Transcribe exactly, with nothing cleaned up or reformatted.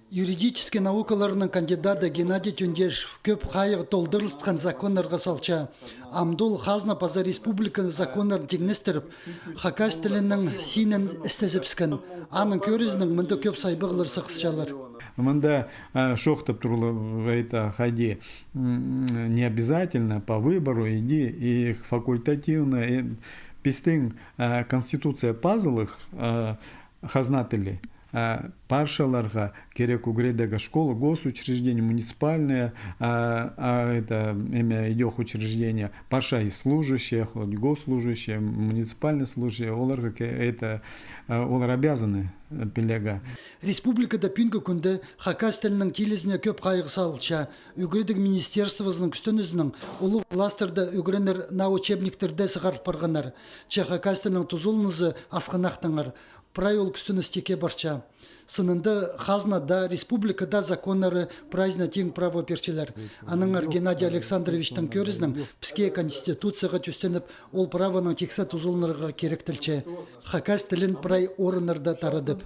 Юридический наукаларның кандидаты Геннадий Тюндешев кӧп хайығ толдырылысхан законнарға салча. Амды ол хазна паза республика законнарын тиңнестіріп, хакас тілінің синін істезіпскен. Аның кӧрізінең мында кӧп сайбағлар сығысчалар. Мында, а, шоохтап турла, это хайди, м, не обязательно по выбору иди, и факультативно, и пістің, а, конституция пазылығ, а, хазна тілі. А, паршаларға кирек ӱгредерге школа, госучреждение, муниципальное, а, а, это, эме, идӧк учреждение, парша и служащие, хоть госслужащие, муниципальные служащие, оларға ке-, это, а, олар обязаны, э, пілерге. Республикада пӱӱнгі кӱнде хакас тілінің тилізіне кӧп хайығ салылча. Ӱгредіг министерствозының кӱстенізінең улуғ класстарда ӱгренер наа учебниктерде сығарыл парғаннар. Че хакас тілінің тузаланызы асхынахтаңар. Прай ол кӱстеніс тикке парча. Сынында хазна даа, республика даа законнары прайзына тиң право пирчелер. Аннаңар Геннадий Александровичтің кӧрізінең піске конституцияға тӧстеніп, ол правоның тиксі тузаланарға киректелче. Хакас тілін прай орыннарда тарадып.